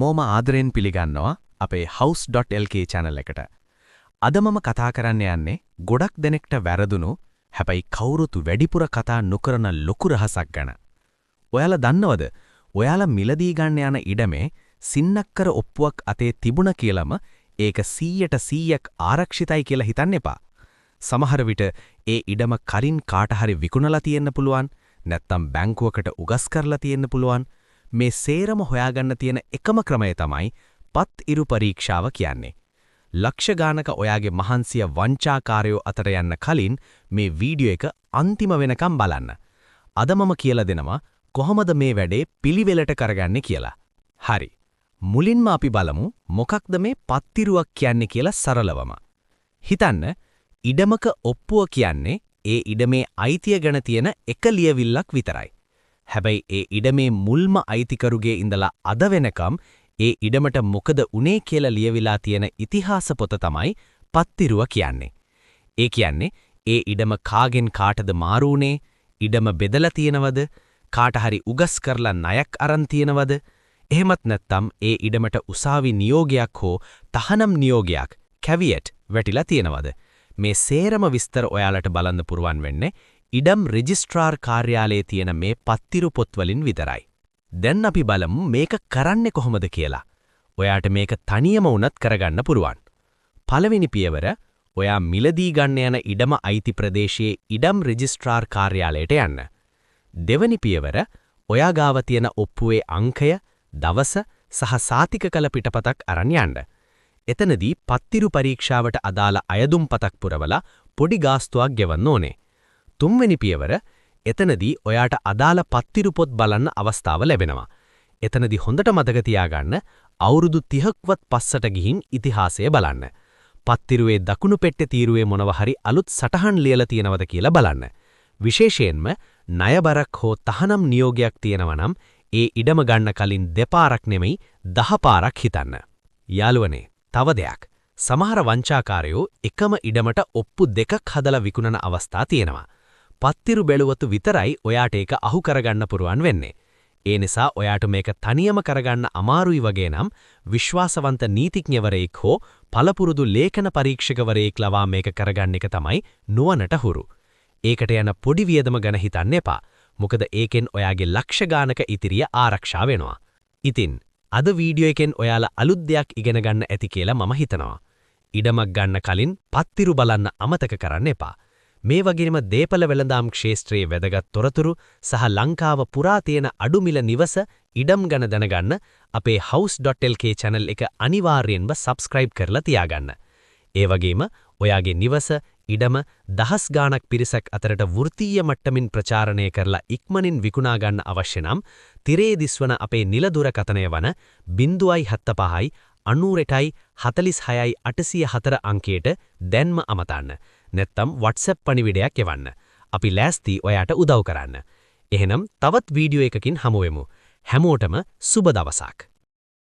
හැමෝම ආදරෙන් පිළිගන්නවා අපේ house.lk channel එකට. අද මම කතා කරන්න යන්නේ ගොඩක් දෙනෙක්ට වැරදුණු හැබැයි කවුරුත් වැඩිපුර කතා නොකරන ලොකු රහසක් ගැන. ඔයාලා දන්නවද? ඔයාලා මිලදී ගන්න යන ඉඩමේ සින්නක්කර ඔප්පුවක් අතේ තිබුණ කියලාම ඒක 100ට 100ක් ආරක්ෂිතයි කියලා හිතන්න එපා. සමහර විට ඒ ඉඩම කලින් කාට හරි විකුණලා තියෙන්න පුළුවන්, නැත්නම් බැංකුවකට උගස් කරලා තියෙන්න පුළුවන්. මේ සේරම හොයාගන්න තියෙන එකම ක්‍රමය තමයි පත් ඉරු පරීක්ෂාව කියන්නේ. ලක්ෂ ගානක ඔයාගේ මහන්සිය වංචාකාරයෝ අතර යන්න කලින් මේ වීඩියෝ එක අන්තිම වෙනකම් බලන්න. අද මම කියලා දෙනවා කොහොමද මේ වැඩේ පිළිවෙලට කරගන්නේ කියලා. හරි. මුලින්ම අපි බලමු මොකක්ද මේ පත්තිරුවක් කියන්නේ කියලා සරලවම. හිතන්න, ඉඩමක ඔප්පුව කියන්නේ ඒ ඉඩමේ අයිතිය ගැන තියෙන එක ලියවිල්ලක් විතරයි. හැබැයි ඒ ඉඩමේ මුල්ම අයිතිකරුගේ ඉඳලා අද වෙනකම් ඒ ඉඩමට මොකද උනේ කියලා ලියවිලා තියෙන ඉතිහාස පොත තමයි පත්තිරුව කියන්නේ. ඒ කියන්නේ ඒ ඉඩම කාගෙන් කාටද මාරු වුනේ, ඉඩම බෙදලා තියෙනවද, කාට හරි උගස් කරලා ණයක් අරන් තියෙනවද, එහෙමත් නැත්නම් ඒ ඉඩමට උසාවි නියෝගයක් හෝ තහනම් නියෝගයක් කැවියට් වැටිලා තියෙනවද? මේ සේරම විස්තර ඔයාලට බලන්න පුරුවන් වෙන්නේ ඉඩම් රෙජිස්ට්‍රාර් කාර්යාලයේ තියෙන මේ පත්තිරු පොත් වලින් විතරයි. දැන් අපි බලමු මේක කරන්නේ කොහොමද කියලා. ඔයාට මේක තනියම වුණත් කරගන්න පුළුවන්. පළවෙනි පියවර, ඔයා මිලදී ගන්න යන ඉඩම අයිති ප්‍රදේශයේ ඉඩම් රෙජිස්ට්‍රාර් කාර්යාලයට යන්න. දෙවනි පියවර, ඔයා ගාව තියෙන ඔප්පුවේ අංකය, දවස සහ සාතික කළ පිටපතක් අරන් යන්න. එතනදී පත්තිරු පරීක්ෂාවට අදාළ අයදුම් පතක් පුරවලා පොඩි ගාස්තුවක් ගෙවන්න ඕනේ. තුන්වෙනි පියවර, එතනදී ඔයාට අදාළ පත්තිරු පොත් බලන්න අවස්ථාව ලැබෙනවා. එතනදී හොඳට මතක තියාගන්න, අවුරුදු 30ක්වත් පස්සට ගිහින් ඉතිහාසය බලන්න. පත්තිරුවේ දකුණු පෙට්ටේ තීරුවේ මොනවා හරි අලුත් සටහන් ලියලා තියෙනවද කියලා බලන්න. විශේෂයෙන්ම ණයබරක් හෝ තහනම් නියෝගයක් තියෙනවා නම් ඒ ඉඩම ගන්න කලින් දෙපාරක් නෙමෙයි, 10 පාරක් හිතන්න. යාළුවනේ, තව දෙයක්. සමහර වංචාකාරයෝ එකම ඉඩමට ඔප්පු දෙකක් හදලා විකුණන අවස්ථා තියෙනවා. පත්තිරු බැලුවොත් විතරයි ඔයාට ඒක අහු කරගන්න පුරුවන් වෙන්නේ. ඒ නිසා ඔයාට මේක තනියම කරගන්න අමාරුයි වගේ නම් විශ්වාසවන්ත නීතිඥවරයෙක් හෝ පළපුරුදු ලේඛන පරීක්ෂකවරයෙක් ලවා මේක කරගන්න එක තමයි නුවණට හුරු. ඒකට යන පොඩි වියදම ගැන හිතන්න එපා. මොකද ඒකෙන් ඔයාගේ ලක්ෂ ගානක ඉතිරිය ආරක්ෂා වෙනවා. ඉතින් අද වීඩියෝ එකෙන් ඔයාලා අලුත් දෙයක් ඉගෙන ගන්න ඇති කියලා මම හිතනවා. ඉඩමක් ගන්න කලින් පත්තිරු බලන්න අමතක කරන්න එපා. මේ වගේම දේපල වෙළඳාම් ක්ෂේත්‍රයේ වැදගත් තොරතුරු සහ ලංකාව පුරා තියෙන අඩු මිල නිවස ඉඩම් ගැන දැනගන්න අපේ house.lk channel එක අනිවාර්යෙන්ම subscribe කරලා තියාගන්න. ඒ වගේම ඔයාගේ නිවස, ඉඩම දහස් ගාණක් පිරිසක් අතරට වෘත්තීය මට්ටමින් ප්‍රචාරණය කරලා ඉක්මනින් විකුණා ගන්න අවශ්‍ය නම් තිරයේ දිස්වන අපේ නිල දුරකථනය වන 075යි 91යි 46යි 804 අංකයට දැන්ම අමතන්න. නැත්තම් WhatsApp පණිවිඩයක් එවන්න. අපි ලෑස්ති ඔයාට උදව් කරන්න. එහෙනම් තවත් වීඩියෝ එකකින් හමු වෙමු. හැමෝටම සුබ දවසක්.